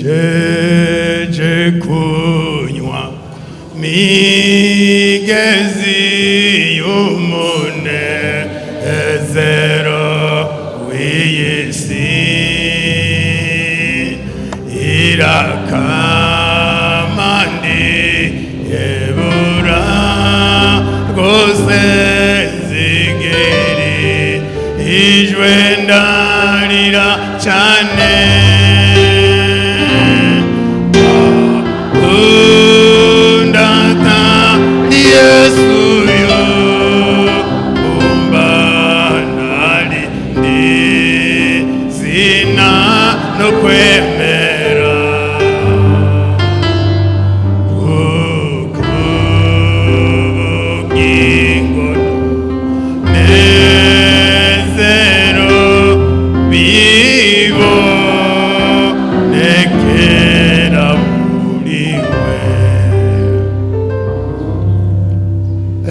Mpejeje kunywa migezi y'umunezero w'iyi si irakamandi yebura rwose nzigeri ijwe ndarira cyane. Undata Yesu yo umbanari ndi zina no kwemera kukubugingo nezero bibonekera muri we.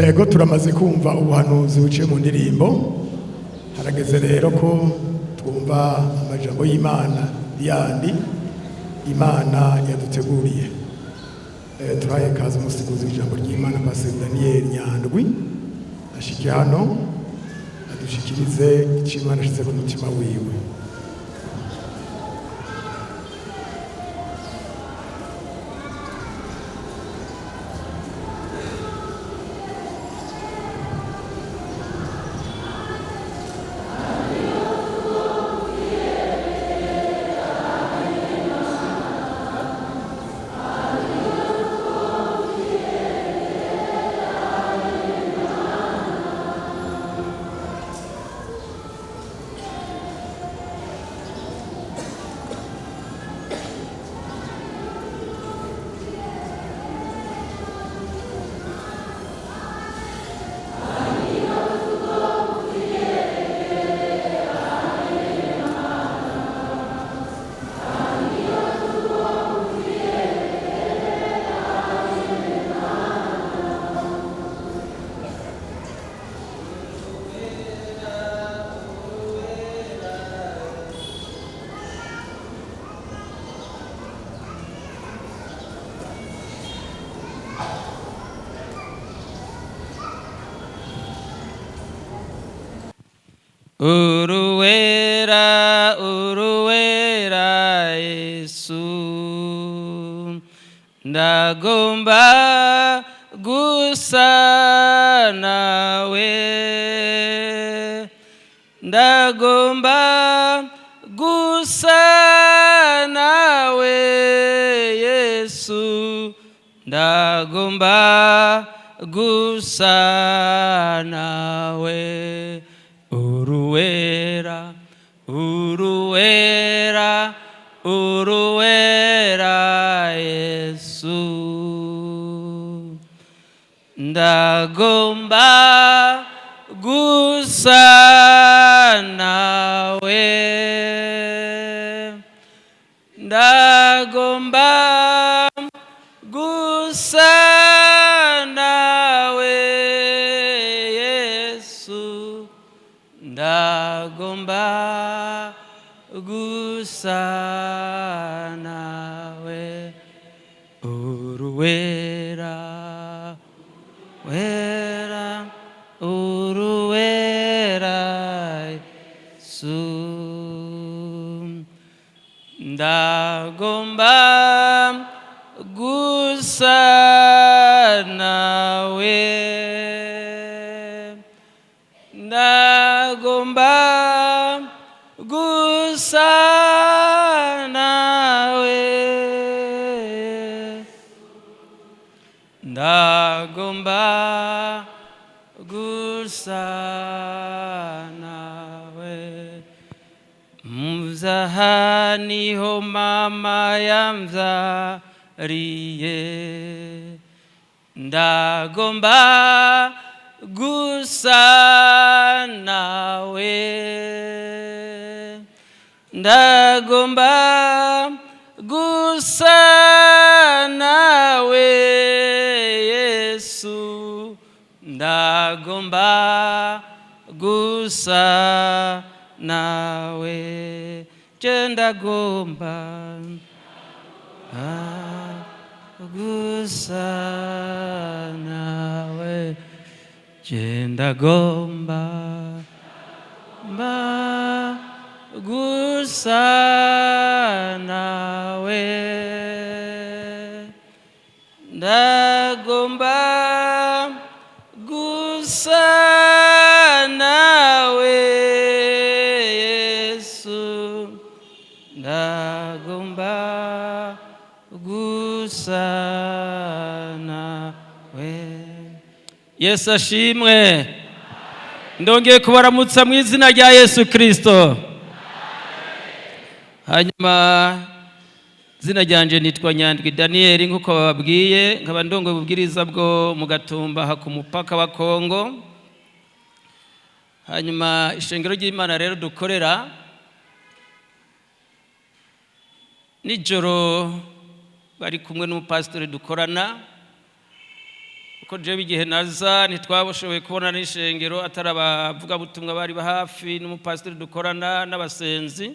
Ego, turamaze kumva ubuhanuzi buciye mu ndirimbo. Harageze rero ko twumva amajambo y'Imana yandi Imana yaduteguriye. Turaye kaze umusiguzi w'ijambo ry'Imana, Pastor Daniel Nyandwi, ashike hano adushikirize icyo Imana ashize ku mutima wiwe. Uruwera, uruwera Yesu, ndagomba gusa nawe, ndagomba gusa nawe Yesu, ndagomba gusa nawe. Uruwera, uruwera, uruwera Yesu, ndagomba gusa nawe, ndagomba gusa nawe Yesu, ndagomba gusa nawe. Uruwera, wera, uruwera Yesu, ndagomba gusa nawe, ndagomba gusa nawe, ndagomba gusa nawe. Muzaha niho mama yambyariye, ndagomba gusa nawe, ndagomba gusa nawe Yesu, ndagomba gusa nawe, je ndagomba. Gusa nawe je ndagomba mba gusa nawe, ndagomba gusa nawe Yesu, ndagomba gusa nawe. Yesu ashimwe. Ndongeye kubaramutsa mu izina rya Yesu Kirisito. Hanyuma izina ryanje nitwa Nyandwi Daniyeli, nk'uko bababwiye, nkaba ndongoye ububwiriza bwo mu Gatumba aha ku mupaka wa Kongo. Hanyuma ishengero ry'Imana rero dukorera, nijoro bari kumwe n'umupasitori dukorana, kuko jewe igihe naza ntitwabashoboye kubona n'ishengero, atari abavugabutumwa bari hafi n'umupasitori dukorana n'abasenzi.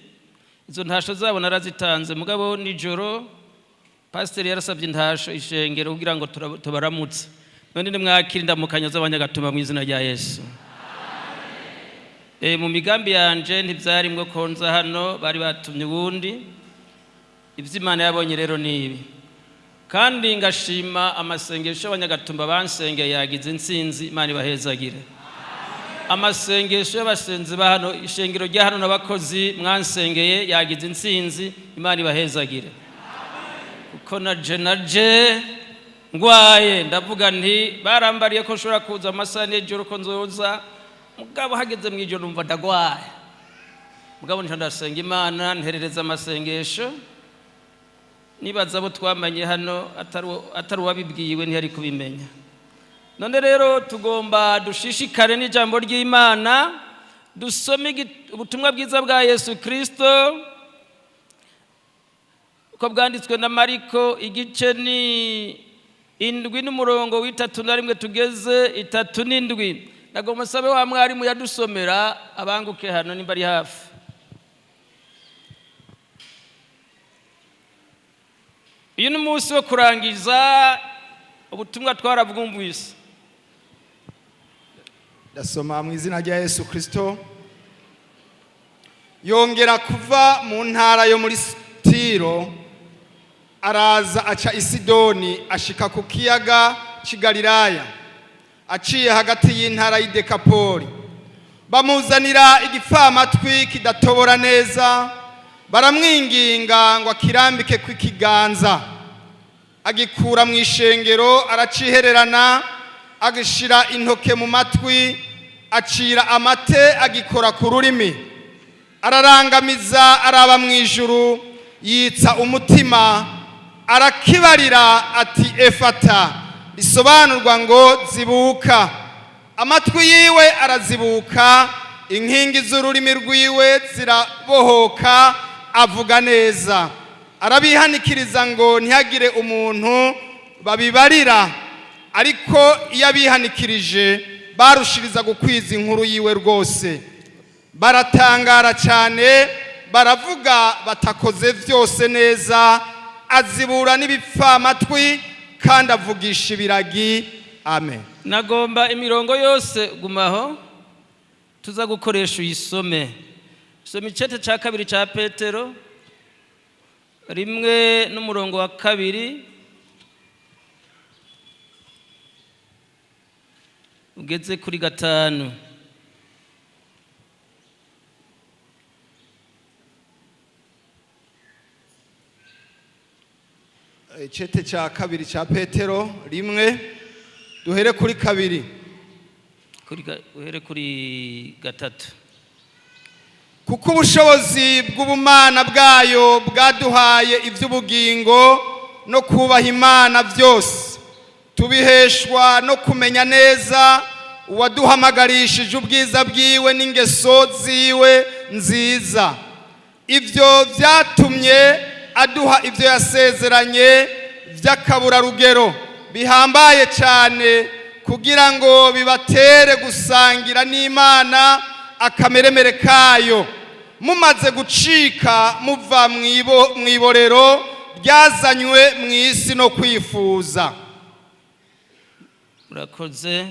Izo ntasho zabo narazitanze, mugabo nijoro pasiteri yarasabye intasho ishengero kugira ngo tubaramutse. None nimwakire indamukanyo z'Abanyagatumba mu izina rya Yesu. Mu migambi yanje ntibyarimwo ko nza hano, bari batumye uwundi. Ivy'Imana yabonye rero ni ibi, kandi ngashima amasengesho y'Abanyagatumba bansengeye yagize intsinzi. Imana ibahezagire. Amasengesho y'abasenzi ba hano, ishengero rya hano n'abakozi mwansengeye yagize intsinzi. Imana ibahezagire, kuko naje ngwaye, ndavuga nti barambariye ko nshobora kuza amasaha n'ijoro ko nzoza, mugabo hageze mu ijoro numva ndagwaye, mugabo nca ndasenga Imana, nterereza amasengesho. Nibaza abo twamanye hano atari uwabibwiwe ntiyari kubimenya. None rero tugomba dushishikare n'ijambo ry'Imana, dusome ubutumwa bwiza bwa Yesu Kristo uko bwanditswe na Mariko, igice ni 7 n'umurongo w'31 tugeze 37. Nagomba nsabe wa mwarimu yadusomera abanguke hano nimba ari hafi. Uyu ni umunsi wo kurangiza ubutumwa twarabwumvise. Ndasoma mu izina rya Yesu Kristo. Yongera kuva mu ntara yo muri Tiro, araza aca i Sidoni, ashika ku kiyaga cy'i Galilaya, aciye hagati y'intara y'i Dekapoli. Bamuzanira igipfamatwi kidatobora neza, baramwinginga ngo akirambike ku kiganza. Agikura mu ishengero, aracihererana, agishira intoke mu matwi, acira amate, agikora ku rurimi. Ararangamiza, araba mu ijuru, yitsa umutima, arakibarira ati: "Efata", bisobanurwa ngo zibuka. Amatwi yiwe arazibuka, inkingi z'ururimi rwiwe zirabohoka, avuga neza. Arabihanikiriza ngo ntihagire umuntu babibarira, ariko iyo abihanikirije barushiriza gukwiza inkuru yiwe rwose. Baratangara cyane, baravuga batakoze byose neza, azibura n'ibipfamatwi kandi avugisha ibiragi. Amen. Nagomba imirongo yose gumaho tuza gukoresha uyisome. Soma icete cya 2 cya Petero 1 n'umurongo wa 2 ugeze kuri 5. Icete cya 2 cya Petero 1, duhere kuri 2. Uhere kuri 3. Kuko ubushobozi bw'ubumana bwayo bwaduhaye iby'ubugingo no kubaha Imana byose, tubiheshwa no kumenya neza uwaduhamagarishije ubwiza bwiwe n'ingeso ziwe nziza. Ibyo byatumye aduha ibyo yasezeranye by'akaburarugero bihambaye cyane, kugira ngo bibatere gusangira n'Imana akameremere kayo. Mumaze gucika muva mu iborero Ryazanywe mu isi no kwifuza. Murakoze.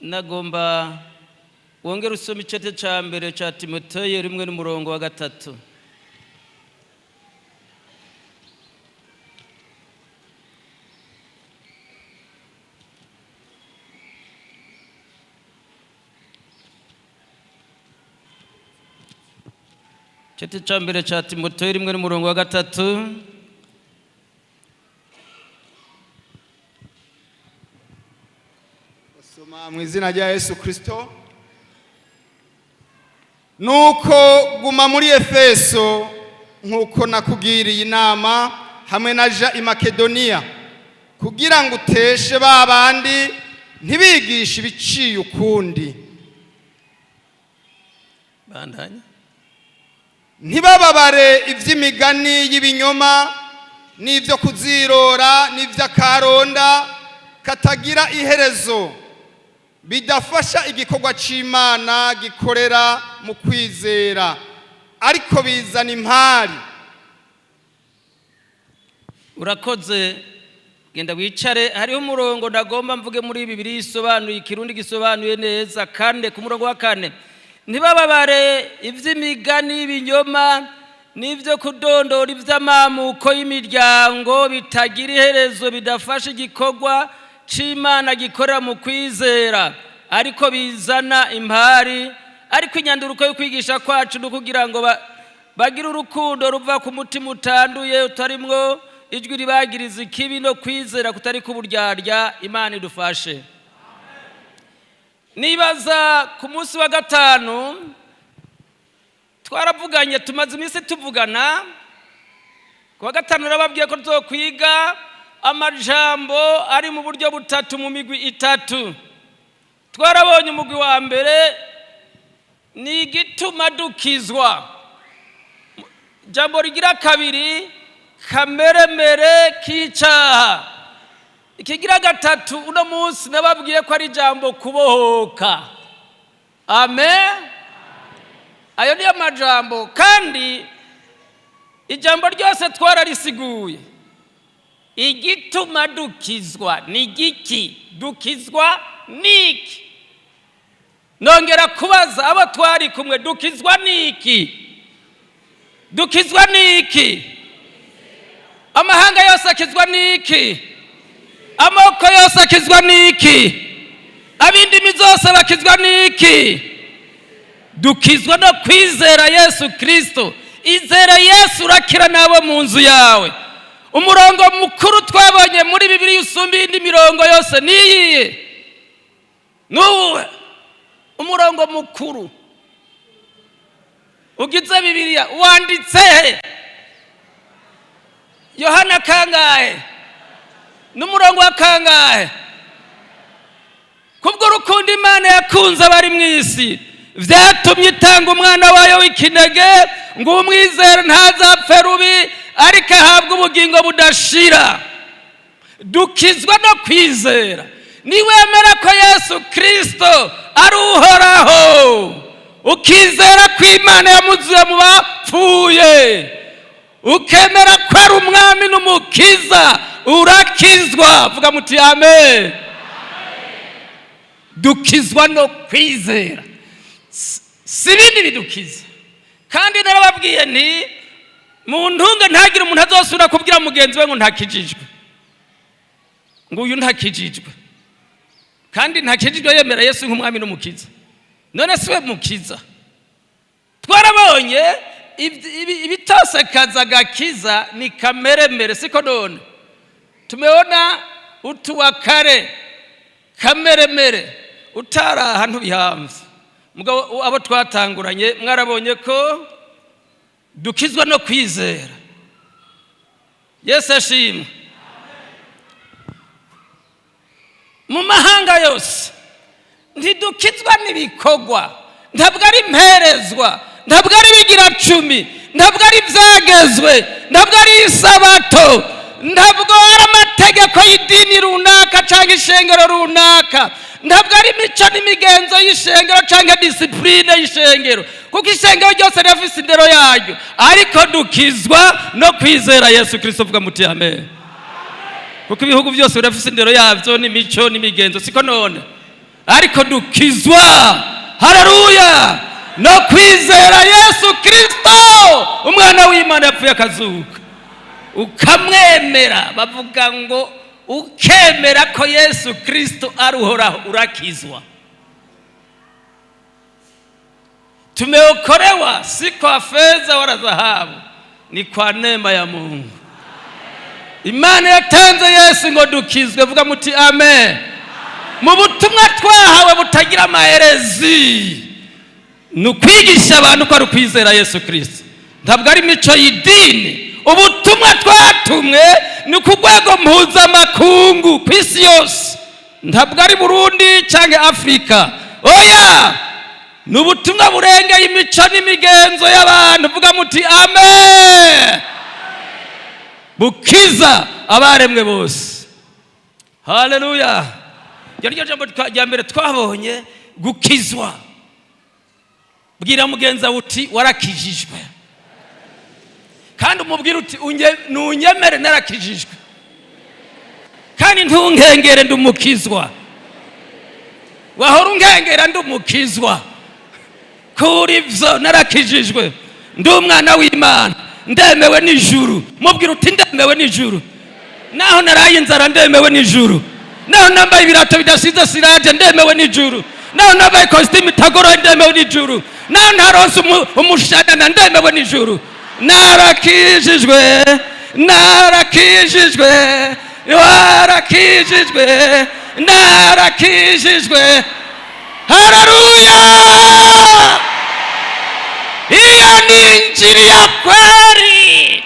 Nagomba wongere usome icete cya mbere cya Timoteyo 1 n'umurongo wa 3. Icete cya mbere cya Timoteyo 1 n'umurongo wa 3. Soma mu izina rya Yesu Kristo. Nuko guma muri Efeso nk'uko nakugiriye inama, hamwe na ja i Makedoniya, kugira ngo uteshe ba bandi ntibigishe ibiciye ukundi. Bandanya. Ntibababare iby'imigani y'ibinyoma n'ibyo kuzirora n'iby'akaronda katagira iherezo, bidafasha igikorwa cy'Imana gikorera mu kwizera, ariko bizana impari. Urakoze, genda wicare. Hariho umurongo ndagomba mvuge muri Bibiri isobanuye, ikirundi gisobanuye neza. Kane, ku murongo wa 4: ntibababare iby'imigani y'ibinyoma n'ibyo kudondora iby'amamuko y'imiryango bitagira iherezo, bidafasha igikorwa c'Imana gikorera mu kwizera, ariko bizana impari. Ariko inyanduruko yo kwigisha kwacu ni ukugira ngo bagire urukundo ruva ku mutima utanduye, utarimwo ijwi ribagiriza ikibi, no kwizera kutari kuburyarya. Imana idufashe. Nibaza ku munsi wa gatanu twaravuganye, tumaze iminsi tuvugana. Ku wa gatanu narababwiye ko tuzokwiga amajambo ari mu buryo butatu, mu migwi itatu. Twarabonye umugwi wa mbere ni igituma dukizwa. Jambo rigira kabiri, kameremere k'icaha. Ikigira gatatu, uno munsi nababwiye ko ari ijambo kubohoka. Amen. Ayo niyo majambo, kandi ijambo ryose twararisiguye. Igituma dukizwa ni igiki? Dukizwa niki? Nongera kubaza abo twari kumwe: dukizwa niki? Dukizwa niki? Amahanga yose akizwa niki? Amoko yose akizwa niki? Ab'indimi zose bakizwa niki? Dukizwa no kwizera Yesu Kristo. Izere Yesu, urakira n'abo mu nzu yawe. Umurongo mukuru twabonye muri Bibiri usumba iyindi mirongo yose niyiye? Nuwuhe umurongo mukuru ugize Bibiliya? Wanditse he? Yohana kangahe n'umurongo wa kangahe? Kubw'urukundo Imana yakunze abari mu isi, vyatumye itanga umwana wayo w'ikinege, ngo umwizere ntazapfe rubi, ariko ahabwe ubugingo budashira. Dukizwa no kwizera. Niwemera ko Yesu Kristo ari Uhoraho, ukizera ko Imana yamuzuye mu bapfuye, ukemera ko ari Umwami n'Umukiza, urakizwa. Vuga muti amen. Dukizwa no kwizera, si ibindi bidukiza. Kandi narababwiye nti mu ntunge ntagire umuntu azosubira kubwira mugenzi we ngo ntakijijwe, ngo uyu ntakijijwe, kandi ntakijijwe yemera Yesu nk'Umwami n'Umukiza. None si we mukiza? Twarabonye ibitosekaza agakiza ni kameremere, siko none? Tumeona utu wa kare, kameremere, utaraha ntubihamvye. Mugabo abo twatanguranye mwarabonye ko dukizwa no kwizera. Yesu ashimwe. Mu mahanga yose ntidukizwa n'ibikorwa, ntabwo ari imperezwa, ntabwo ari ibigira cumi, ntabwo ari ibyagezwe, ntabwo ari isabato, ntabwo ari amategeko y'idini runaka cyangwa ishengero runaka, ntabwo ari imico n'imigenzo y'ishengero cyangwa discipline y'ishengero. Kuko ishengero ryose rirafise indero yaryo, ariko dukizwa no kwizera Yesu Kirisito. Vuga muti amen. Kuko ibihugu byose birafise indero yabyo n'imico n'imigenzo, siko none? Ariko dukizwa, haleluya, no kwizera Yesu Kirisito, umwana w'Imana yapfuye akazuka, ukamwemera. Bavuga ngo ukemera ko Yesu Kirisito ari Uhoraho, urakizwa. Tumeokolewa si kwa fedha wala dhahabu, ni kwa neema ya Mungu. Imana yatanze Yesu ngo dukizwe. Vuga muti amen. Mu butumwa twahawe butagira amaherezi ni ukwigisha abantu ko ari ukwizera Yesu Kirisito, ntabwo ari imico y'idini. Ubutumwa twatumwe ni ku rwego mpuzamakungu, ku isi yose, ntabwo ari Burundi cyangwa Afurika, oya. Ni ubutumwa burengeye imico n'imigenzo y'abantu. Vuga muti amen. Bukiza abaremwe bose. Haleluya! Iryo ryo jambo rya mbere twabonye, gukizwa. Bwira mugenzi wawe uti warakijijwe, kandi umubwire uti nunyemere narakijijwe, kandi ntunkengere, ndumukizwa. Wahora unkengera, ndumukizwa. Kuri byo narakijijwe, ndi umwana w'Imana, ndemewe n'ijuru. Mubwira uti ndemewe n'ijuru, naho naraye inzara ndemewe n'ijuru, naho nambaye ibirato bidasize siraje ndemewe n'ijuru, naho nambaye ikositimu itagoroye ndemewe n'ijuru, naho ntaronse umushanana ndemewe n'ijuru. Narakijijwe, narakijijwe, warakijijwe, narakijijwe. Haleluya! Iyo ni injili ya kweli.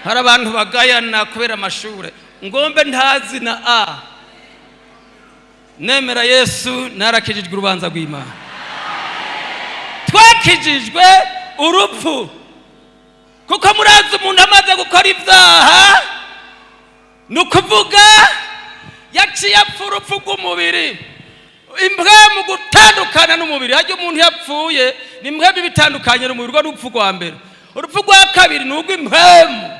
Hari abantu bagayana kubera amashure, ngombe ntazi na a nemera Yesu, narakijijwe urubanza rw'Imana. Twakijijwe urupfu, kuko murazi umuntu amaze gukora ibyaha, ni ukuvuga yaciye apfa urupfu rw'umubiri, impwemu gutandukana n'umubiri. Hajya umuntu yapfuye ni impwemu ibitandukanye n'umubiri. Urwo ni urupfu rwa mbere. Urupfu rwa kabiri ni urw'impwemu,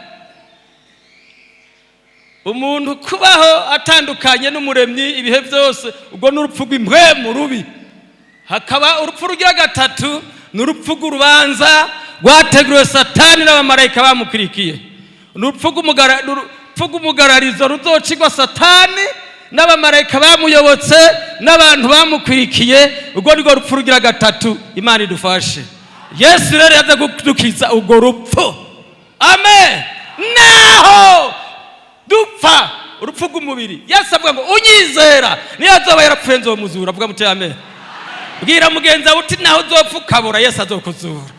umuntu kubaho atandukanye n'Umuremyi ibihe byose. Ubwo ni urupfu rw'impwemu rubi. Hakaba urupfu rugira gatatu, ni urupfu rw'urubanza rwateguriwe Satani n'abamarayika bamukurikiye. Ni urupfu rw'umugararizo ruzocigwa Satani n'abamarayika bamuyobotse n'abantu bamukurikiye. Urwo ni rwo rupfu rugira gatatu. Imana idufashe. Yesu rero yaza kudukiza urwo rupfu. Amen. Naho dupfa urupfu rw'umubiri, Yesu avuga ngo unyizera niyo azoba yarapfuye nzomuzura. Avuga muti amen. Bwira mugenzi wawe uti naho uzopfa ukabura, Yesu azokuzura.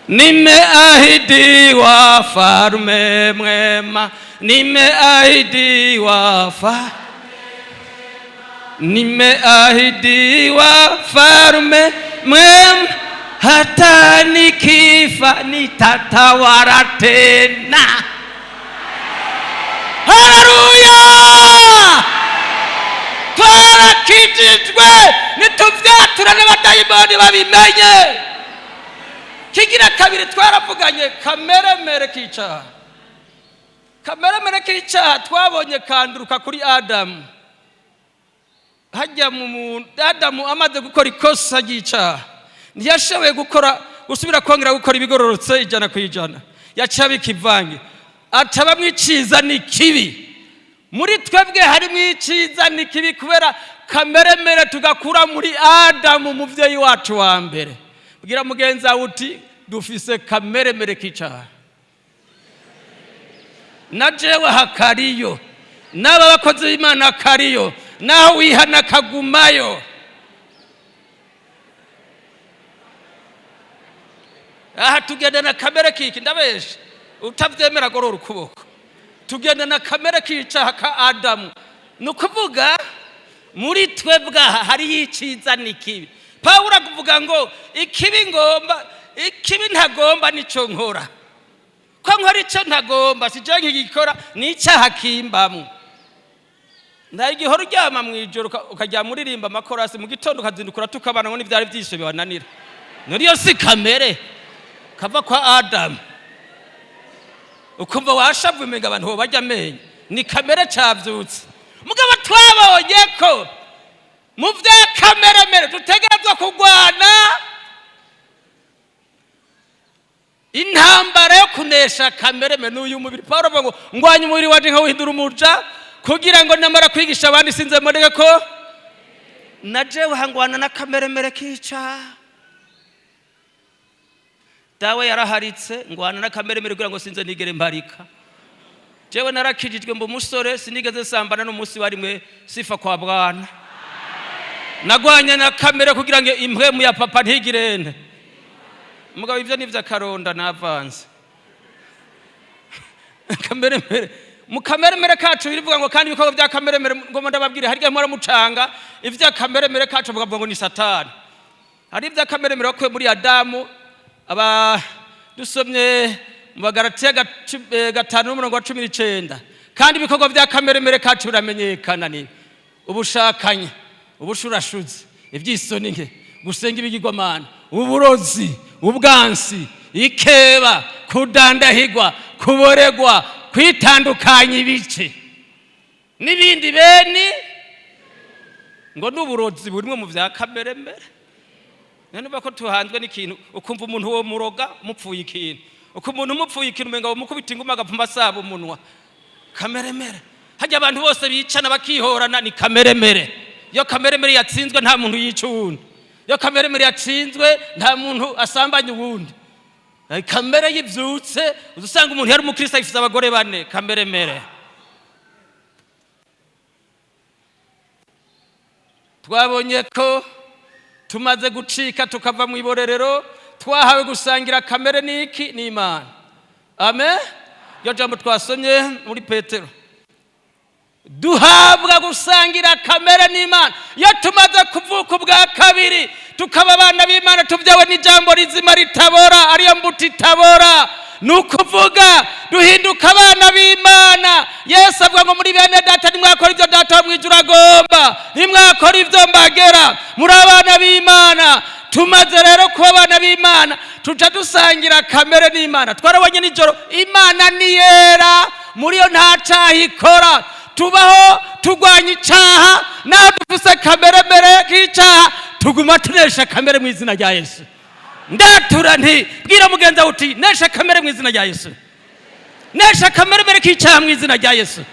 Nimeahidiwa farume mwema, nimeahidiwa fa nimeahidiwa farume mwema, hata nikifa nitatawala tena. Haleluya! Twarakijijwe, nituvyatura n'abadayimoni babimenye. Kigira kabiri twaravuganye kameremere k'icaha. Kameremere k'icaha twabonye kanduruka kuri Adamu. Hajya mu muntu Adamu amaze gukora ikosa ry'icaha, ntiyashoboye gukora, gusubira kongera gukora ibigororotse 100%. Yaciye abika ivange, acabamwo iciza n'ikibi. Muri twebwe harimo iciza n'ikibi kubera kameremere tugakura muri Adamu, umuvyeyi wacu wa mbere. Bwira mugenzi wawe uti dufise kameremere k'icaha. Na jewe hakariyo, n'aba bakozi b'Imana kariyo, naho wihana kagumayo. Aha tugenda na kamere kiki? Ndabesha? Utavyemera agorora ukuboko. Tugenda na kamere k'icaha ka Adamu. Ni ukuvuga muri twebwe aha hariho iciza n'ikibi. Pawulo akuvuga ngo ikibi ngomba, ikibi ntagomba nico nkora, ko nkora icyo ntagomba si je nkigikora, ni icyaha kimbamwo. Nta igihora uryama mu ijoro ukaryama uririmba amakorasi, mu gitondo ukazindukura tukabana ngo n'ivyari vyishe bibananira. Nuriyo si kamere kava kwa Adamu? Ukumva washavuye, umenga abantu bo barya amenyo, ni kamere cavyutse. Mugabo twabonye ko mu vya kameremere dutegerezwa kurwana intambara yo kunesha kameremere n'uyu mubiri. Pawulo avuga ngo ngwanye umubiri wanje nkawuhindura umuja, kugira ngo namara kwigisha abandi sinze mboneke ko na jewe hangwana na kameremere kica. Dawe yaraharitse, ngwana na kameremere kugira ngo sinze nigere mparika. Jewe narakijijwe mba umusore, sinigeze sambana n'umunsi warimwe, sifa kwa Bwana. Nagwanye na kamere kugira ngo impwemu ya papa ntigirente. Mugabo ivyo ni vy'akaronda navanze kameremere. Mu kameremere kacu birivuga ngo kandi ibikorwa bya kameremere, ngo ndababwire, harya mpora mucanga ivya kameremere kacu mukavuga ngo ni Satani. Hari ibya kameremere wakuye muri Adamu. Aba dusomye mu Bagalatiya 5 n'umurongo wa 19: kandi ibikorwa bya kameremere kacu biramenyekana, ni ubushakanye, ubushurashuzi, iby'isoni nke, gusenga ibigirwamana, uburozi, ubwansi, ikeba, kudandahigwa, kuboregwa, kwitandukanya ibice, n'ibindi beni ngo n'uburozi burimwe mu bya kameremere. None ko tuhanzwe n'ikintu, ukumva umuntu wo muroga mupfuye ikintu, ukumva umuntu umupfuye ikintu, umenga mukubita inguma agapfuma asaba umunwa. Kameremere. Hajya abantu bose bicana bakihorana, ni kameremere. Iyo kameremere yatsinzwe, nta muntu yica uwundi. Iyo kameremere yatsinzwe, nta muntu asambanya uwundi. Kamere yivyutse, usanga umuntu yari umukristo afise abagore bane. Kameremere. Twabonye ko tumaze gucika tukava mu iborerero, twahawe gusangira kamere n'iki? N'Imana. Amen. Iryo jambo twasomye muri Petero, duhabwa gusangira kamere n'Imana iyo tumaze kuvuka ubwa kabiri, tukaba abana b'Imana, tubyawe n'ijambo rizima ritabora, ariyo mbuto itabora. Ni ukuvuga duhinduka abana b'Imana. Yesu avuga ngo muri bene data, nimwakora ibyo Data wo mu ijuru agomba, nimwakora ibyo mbagera, muri abana b'Imana. Tumaze rero kuba abana b'Imana, tuca dusangira kamere n'Imana. Twarabonye nijoro, Imana ni yera, muri yo nta caha ikora. Tubaho turwanya icaha, naho dufise kamere mere k'icaha, tuguma tunesha kamere mu izina rya Yesu. Ndatura nti bwira mugenzi wawe uti: nesha kamere mu izina rya Yesu, nesha kamere mere k'icaha mu izina rya Yesu,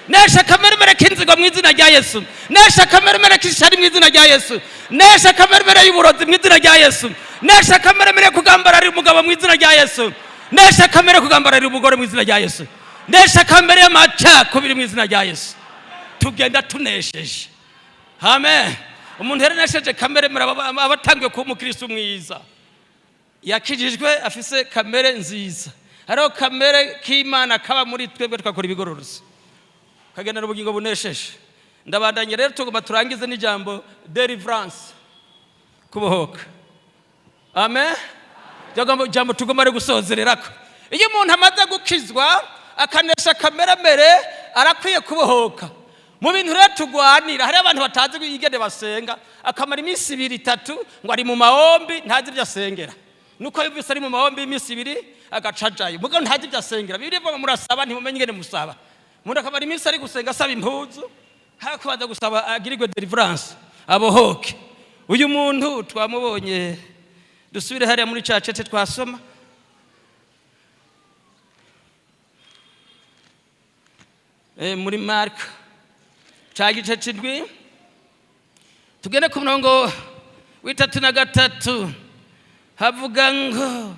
nesha kamere mere k'inzigo mu izina rya Yesu, nesha kamere mere k'ishari mu izina rya Yesu, nesha kamere mere y'uburozi mu izina rya Yesu, nesha kamere mere kugambararira umugabo mu izina rya Yesu, nesha kamere kugambararira umugore mu izina rya Yesu, nesha kamere y'amacakubiri mu izina rya Yesu. Tugenda tunesheje. Amen. Umuntu yaranesheje kamere mere aba atangiye kuba umukristo mwiza, yakijijwe, afise kamere nziza. Hariho kamere k'Imana kaba muri twebwe, twakora ibigororotse, kagendana ubugingo bunesheje. Ndabandanye rero, tugomba turangize n'ijambo deliverance, kubohoka. Amen. Jambo tugomba ari gusozererako: iyo umuntu amaze gukizwa akanesha kameremere, arakwiye kubohoka. Mu bintu rero tugwanira, hariho abantu batazi ingene basenga, akamara iminsi 2, 3 ngo ari mu mahombi, ntazi ibyo asengera. Nuko yumvise ari mu mahombi y'iminsi 2, agaca ajayo, mugabo ntazi ibyo asengera. Bibiliya ivuga ngo murasaba ntimumenye ingene musaba. Umuntu akamara iminsi ari gusenga asaba impuzu, hakubanza gusaba agirirwe deliverance, abohoke. Uyu muntu twamubonye. Dusubire hariya muri ca cece twasoma. Muri Marko ca gice c'7, tugende ku murongo w'33, havuga ngo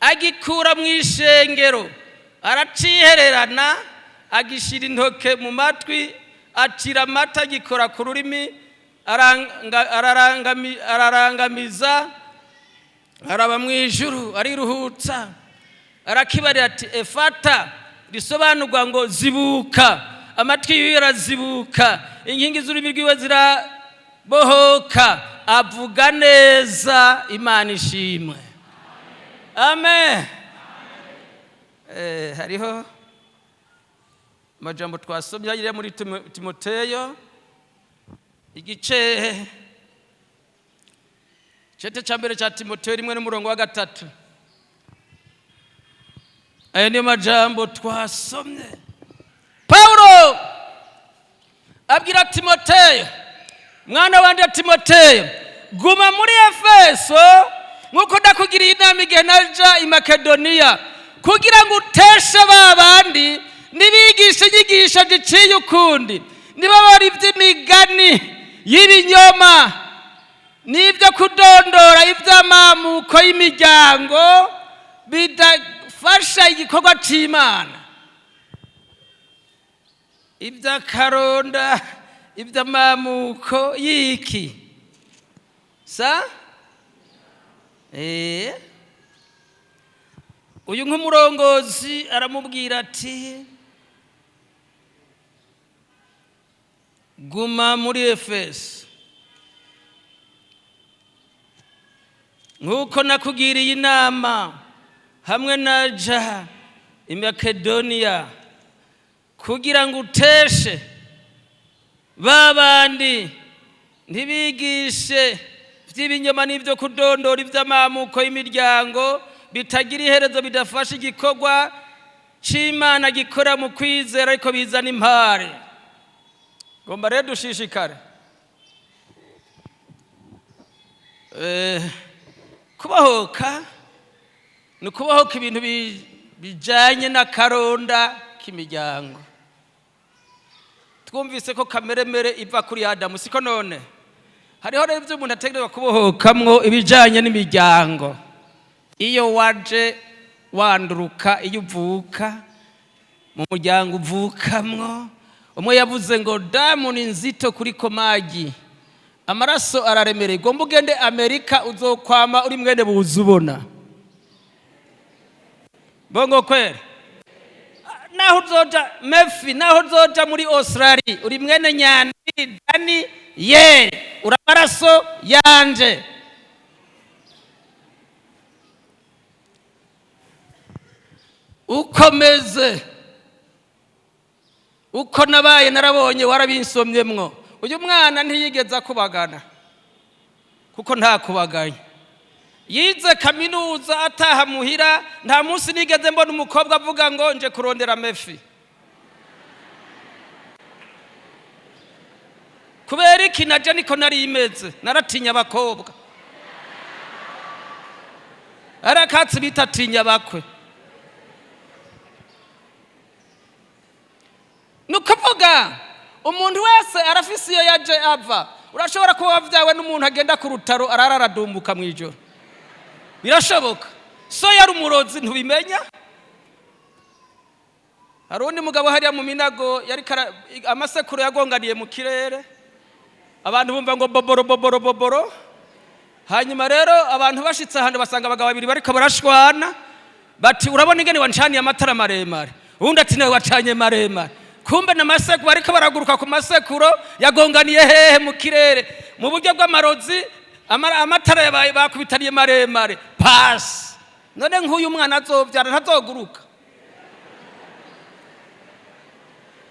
agikura mu ishengero, aracihererana, agishira intoke mu matwi, acira amata, agikora ku rurimi, ararangamiza, araba mu ijuru, ariruhutsa, arakibarira ati: "Efata", risobanurwa ngo zibuka. Amatwi yiwe arazibuka, inkingi z'ururimi rwiwe zirabohoka, avuga neza. Imana ishimwe. Amen. Hariho amajambo twasomye hariya muri Timoteyo, igice cete cya mbere cya Timoteyo 1 n'umurongo wa 3. Ayo niyo majambo twasomye. Paulo abwira Timoteyo: "Mwana wanje Timoteyo, guma muri Efeso nk'uko ndakugiriye inama igihe naja i Makedoniya, kugira ngo uteshe ba bandi nibigishe inyigisho ziciye ukundi, niba bari iby'imigani y'ibinyoma n'ibyo kudondora iby'amamuko y'imiryango bidafasha igikorwa cy'Imana." Iby'akaronda, iby'amamuko y'iki sa. Uyu nk'umurongozi aramubwira ati: "Guma muri Efeso nk'uko nakugiriye inama hamwe na ja i Makedoniya, kugira ngo uteshe ba bandi ntibigishe by'ibinyoma n'ibyo kudondora iby'amamuko y'imiryango bitagira iherezo, bidafasha igikorwa c'Imana gikora mu kwizera, ariko bizana impare." Ngomba rero dushishikare kubohoka. Ni ukubohoka ibintu bijanye n'akaronda k'imiryango. Twumvise ko kameremere iva kuri Adamu, siko? None hariho rero ibyo umuntu ategerezwa kubohokamwo, ibijanye n'imiryango. Iyo waje wanduruka, iyo uvuka mu muryango uvukamwo, umwe yavuze ngo damu ni nzito kuliko maji, amaraso araremereye. Ugomba ugende Amerika, uzokwama uri mwene buzi ubona bongo kwera. Naho uzoja mefi, naho uzoja muri Australia, uri mwene Nyandi Dani ye, uri amaraso yanje. Ukomeze uko nabaye narabonye warabinsomyemwo. Uyu mwana ntiyigeze akubagana, kuko ntakubaganye. Yize kaminuza, ataha muhira, nta munsi nigeze mbona umukobwa avuga ngo nje kurondera mefi. Kubera iki? Naje niko nari imeze, naratinya abakobwa. Ari akatsi bita tinya bakwe. Ni ukuvuga umuntu wese arafise iyo yaje ava. Urashobora kuba wabyawe n'umuntu agenda ku rutaro, arara aradumbuka mu ijoro, birashoboka. So yari umurozi, ntubimenya. Hari undi mugabo hariya mu Minago yari amasekuru yagonganiye mu kirere, abantu bumva ngo boboro boboro boboro. Hanyuma rero abantu bashitse ahantu, basanga abagabo babiri bariko barashwana, bati: "Urabona ingene wancaniye amatara maremare?" Uwundi ati: "Nawe wacanye maremare." Kumbe na masekuru bariko baraguruka ku masekuro yagonganiye hehe? Mu kirere. Mu buryo bw'amarozi, amatara yabaye bakubitaniye maremare pasi. None nk'uyu mwana azovyara ntazoguruka?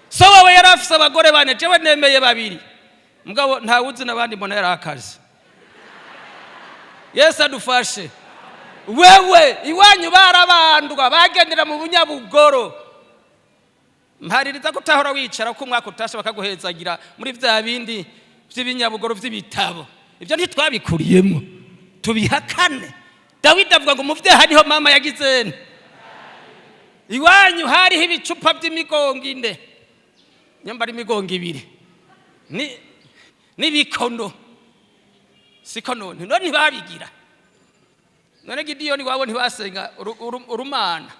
So wawe yari afise abagore bane, jewe nemeye babiri, mugabo ntawuzi n'abandi, mbona yari akazi. Yesu adufashe. Wewe iwanyu barabandwa, bagendera mu bunyabugoro. Mpaririza ko utahora wicara ko umwaka utashe bakaguhezagira muri bya bindi by'ibinyabugoro by'ibitabo. Ibyo ntitwabikuriyemo, tubihakane. Dawidi avuga ngo mu byaha niho mama yagize nte. Iwanyu hariho ibicupa by'imigongo ine, nyambara imigongo ibiri n'ibikono, siko? None ntibabigira? None Gidiyoni wabo ntibasenga urumana?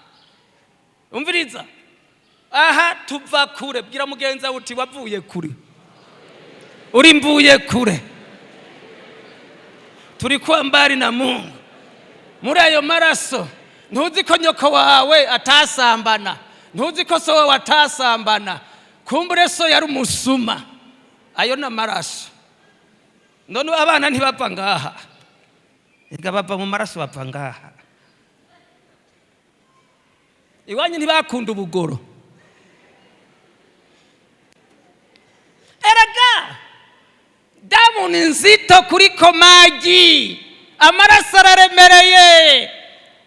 Umviriza, aha tuva kure. Bwira mugenzi wawe uti: "Wavuye kure, uri mvuye kure." Turi kuwa mbali na Mungu muri ayo maraso. Ntuzi ko nyoko wawe atasambana, ntuzi ko so wawe atasambana, kumbure so yari umusuma. Ayo ni amaraso. None abana ntibapfa ngaha? Ega bava mu maraso, bapfa ngaha. Iwanyu ntibakunda ubugoro. Erega damu ni nzito kuliko maji, amaraso araremereye.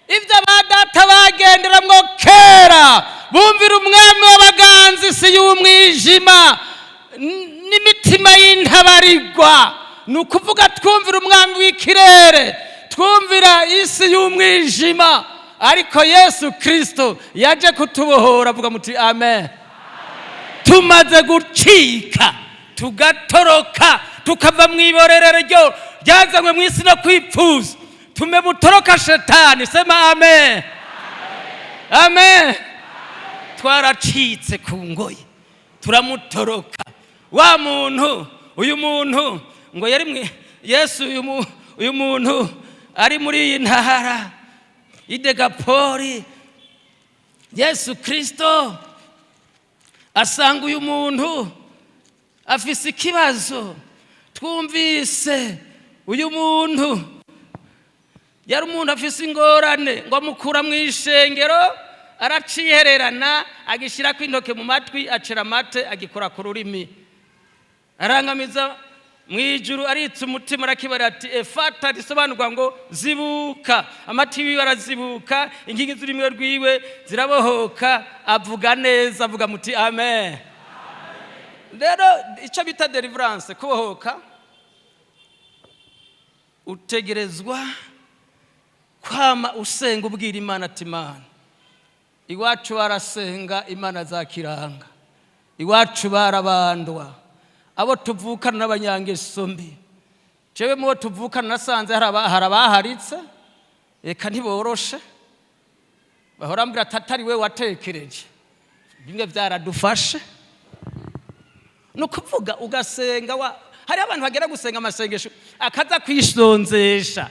Ibyo ba data bagenderamwo kera, bumvira umwami w'abaganzi isi y'umwijima n'imitima y'intabarigwa. Ni ukuvuga twumvira umwami w'ikirere, twumvira isi y'umwijima, ariko Yesu Kristo yaje kutubohora. Avuga muti amen. Tumaze gucika, tugatoroka, tukava mu iborerero ryo ryazanywe mu isi no kwipfuza, tume mutoroka shetani. Sema amen, amen. Twaracitse ku ngoyi, turamutoroka wa muntu. Uyu muntu ngo yari mwe Yesu, uyu muntu ari muri iyi ntara y'Idegapoli. Yesu Kristo asanga uyu muntu afise ikibazo. Twumvise uyu muntu yari umuntu afise ingorane, ngo amukura mu ishengero, aracihererana, agishyirako intoke mu matwi, acira amate, agikora ku rurimi, arangamiza mu ijuru, aritse umutima, arakibara ati efata, risobanurwa ngo zibuka. Amati yiwe arazibuka, inkingi z'ururimi rwiwe zirabohoka, avuga neza. Avuga muti amen. Rero icyo bita deliverance, kubohoka, utegerezwa kwama usenga, ubwira Imana ati: "Imana, iwacu barasenga imana za kiranga, iwacu barabandwa, abo tuvukana n'abanyangeso mbi." Jewe mubo tuvukana nasanze hari abaharitse, reka ntiboroshe, bahora mbwira ati atari we watekereje bimwe byaradufashe. Ni ukuvuga ugasenga wa hariho abantu bagera gusenga amasengesho, akaza kwisonzesha,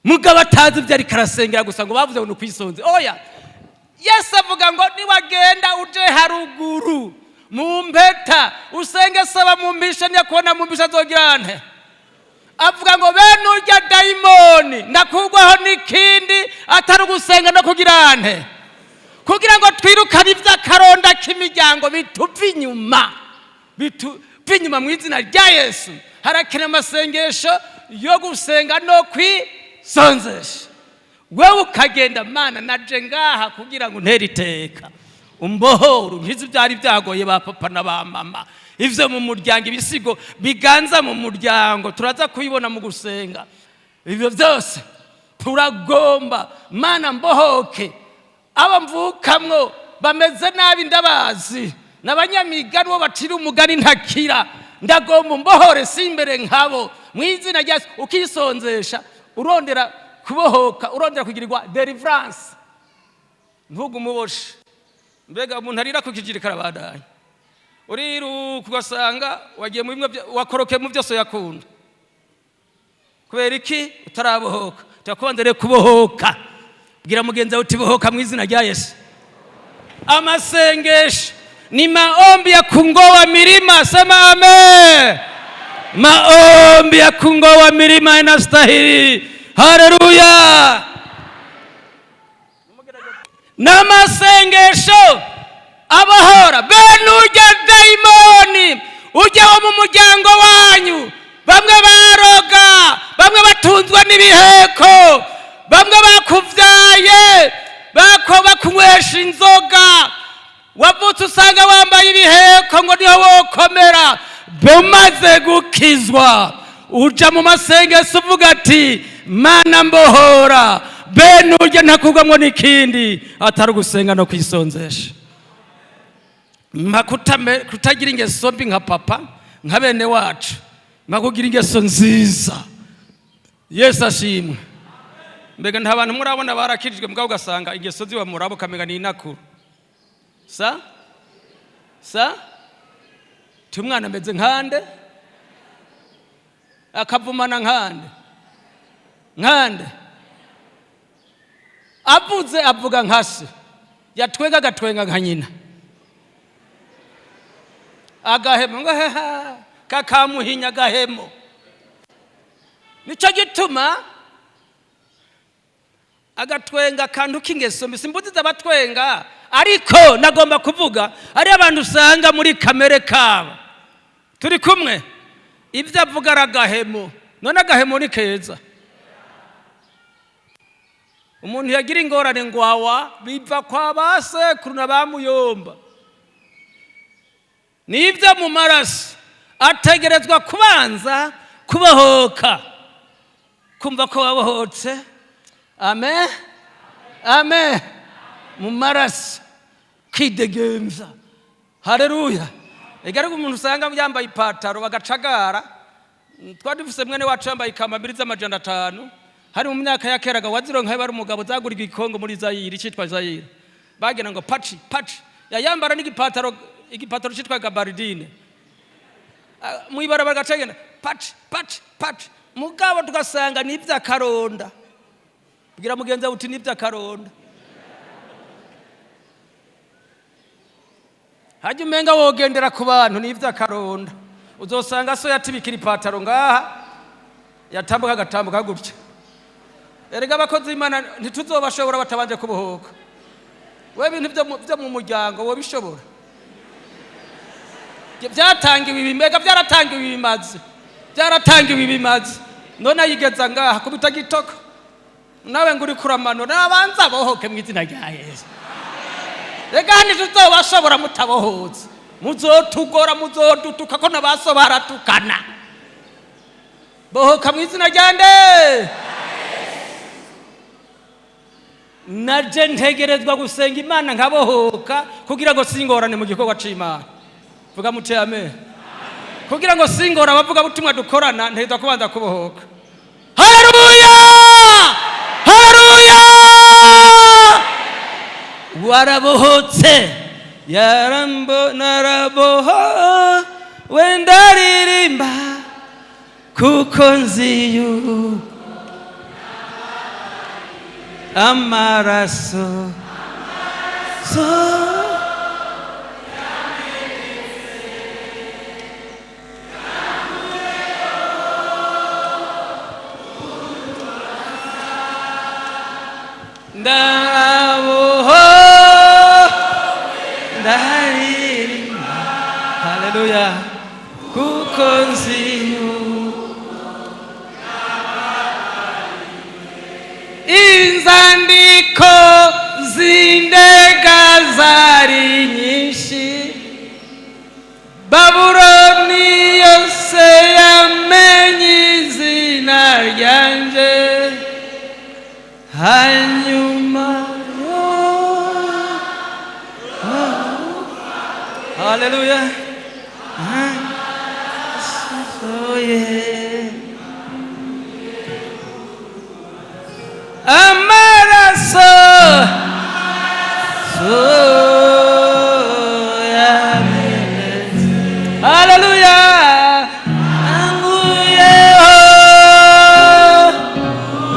mugabo atazi ibyo ariko arasengera, gusa ngo bavuze ngo ni ukwisonze. Oya, Yesu avuga ngo niwagenda uje haruguru mu mpeta usenge, saba mu mpisha, niyakubona mu mpisha azogira nte? Avuga ngo bene urya dayimoni ndakugwaho n'ikindi atari ugusenga no kugira nte? Kugira ngo twirukane iby'akaronda k'imiryango bituva inyuma, bituva inyuma mu izina rya Yesu. Harakenewe amasengesho yo gusenga no kwisonzesha. Wewe ukagenda: "Mana, naje ngaha kugira ngo untere iteka, umbohore, unkize ibyari byagoye ba papa na ba mama, ivyo mu muryango, ibisigo biganza mu muryango." Turaza kubibona mu gusenga ibyo byose. Turagomba, Mana, mbohoke, abo mvukamwo bameze nabi, ndabazi n'abanyamigani bo bacira umugani ntakira, ndagomba umbohore si imbere nkabo mu izina rya Yesu. Ukisonzesha urondera kubohoka, urondera kugirirwa deliverance, ntugume uboshe. Mbega umuntu arira ku kijirika arabandanya, uriruka ugasanga wagiye mu bimwe wakorokeye mu byose yakunda. Kubera iki? Utarabohoka. Turakubanza rero kubohoka. Bwira mugenzi wawe uti: "Bohoka mu izina rya Yesu." Amasengesho ni maombi ya kungoa milima. Sema amen. Maombi ya kungoa milima inastahili. Haleluya. N'amasengesho abahora bene urya dayimoni ujya wo mu muryango wanyu. Bamwe baroga, bamwe batunzwe n'ibiheko, bamwe bakuvyaye bako bakunywesha inzoga, wavutse usanga wambaye ibiheko ngo niho wokomera. Bumaze gukizwa, uja mu masengesho uvuga ati: "Mana, mbohora bene urya." Ntakugwamwo n'ikindi atari ugusenga no kwisonzesha. Mpa kutagira ingeso mbi nka papa, nka bene wacu, mpa kugira ingeso nziza. Yesu ashimwe. Mbega nta bantu murabona barakijijwe, mugabo ugasanga ingeso ziwe murabo ukamenga ni inakuru? Sa sa ti umwana ameze nkande, akavumana nkande nkande, avuze avuga nka se, yatwenga agatwenga nka nyina, agahemo ngo heha kakamuhinya agahemo. Nicyo gituma Agatwenga akantu k'ingeso mbi. Simbuziza abatwenga, ariko nagomba kuvuga ari abantu usanga muri kamere kabo. Turi kumwe? Ibyo avuga ari agahemo. None agahemo ni keza? Umuntu yagira ingorane ngo awa biva kwa ba sekuru na ba muyomba, nibyo mu maraso. Ategerezwa kubanza kubohoka, kumva ko wabohotse. Amen, amen. Mu maraso kwidegemvya. Haleluya! Ega ariko umuntu usanga yambaye ipataro bagacagara. Twari dufise mwene wacu yambaye ikambambiri z'amajana 5. Hari mu myaka ya keraga, wazironka bari umugabo, zagurirwa ikongo muri Zayiri, citwa Zayiri. Bagira ngo paci paci, yayambara n'igipataro, igipataro citwa gabardine. Mw'ibarabara gacagenda paci paci paci. Mugabo tugasanga ni ivy'akaronda. Bwira mugenzi wawe uti: "Ni ivy'akaronda." Hajya umenga wogendera ku bantu, ni ivy'akaronda. Uzosanga so yatibikira ipataro ngaha, yatambuka agatambuka gutya. Erega abakozi b'Imana ntituzobashobora batabanje kubohoka. We bintu byo mu muryango wobishobora? Byatangiwe ibimega, byaratangiwe ibimazi, byaratangiwe ibimazi. None ayigeza ngaha kubita gitoko, nawe ngo uri kuramanura. Nabanza bohoke mu izina rya Yesu. Rega ntituzobashobora mutabohotse. Muzotugora, muzodutuka ko nabaso baratukana. Bohoka mu izina rya nde? Naje ntegerezwa gusenga Imana nkabohoka kugira ngo singorane mu gikorwa c'Imana. Vuga muti amen. Kugira ngo singora abavuga butumwa dukorana, ntegerezwa kubanza kubohoka. Haleluya, haleluya! Warabohotse? Yarambo naraboho wenda ririmba kuko nzi yuko amaraso so. Ndaboho, ndaririmba, haleluya, kuko nzi yuko inzandiko z'indega zari nyinshi. Babuloni yose yamenye izina ryanje. Hanyuma haleluya asohoye amaraso so yamenetse, haleluya, anguyeho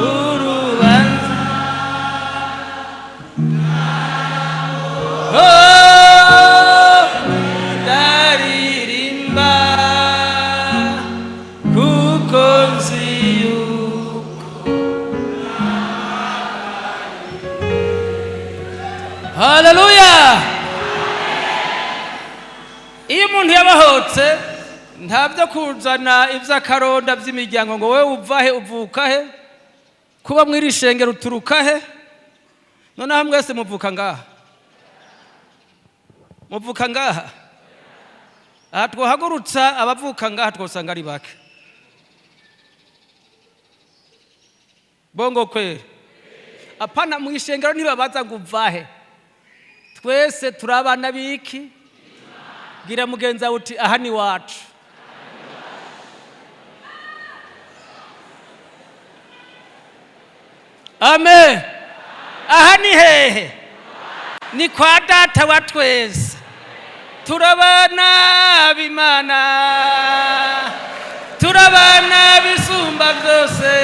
urubanza. Oh, ndaririmba kuko nzi yuko. Haleluya! Iyo umuntu yabahotse, nta byo kuzana iby'akaronda by'imiryango ngo wowe uva he, uvuka he, kuba mw'iri shengero uturuka he. Noneho mwese muvuka ngaha, muvuka ngaha. Aha twohagurutsa abavuka ngaha, twosanga ari bake. Bongo kweri? Apana, mu ishengero ntibabaza ngo uva he. Twese turi abana b'iki? Bwira mugenzi wawe uti: "Aha ni wacu." Amen. Aha ni hehe? Ni kwa Data wa twese. Turabana b'Imana, turabana bisumba byose,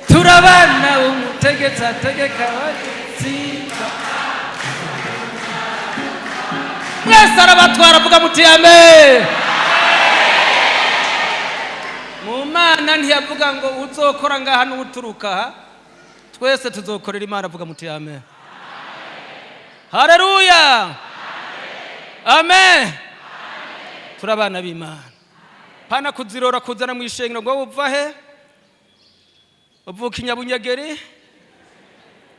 turabana umutegetsi ategeka abatsinda. Mwese arabatwara. Avuga muti amen. Mu Mana ntiyavuga ngo uzokora ngaha n'uturuka aha. Twese tuzokorera Imana. Avuga muti amen. Haleluya, amen. Turi abana b'Imana. Pana kuzirora kuzana mu ishengero ngo uva he, uvuka inyabunyegeri,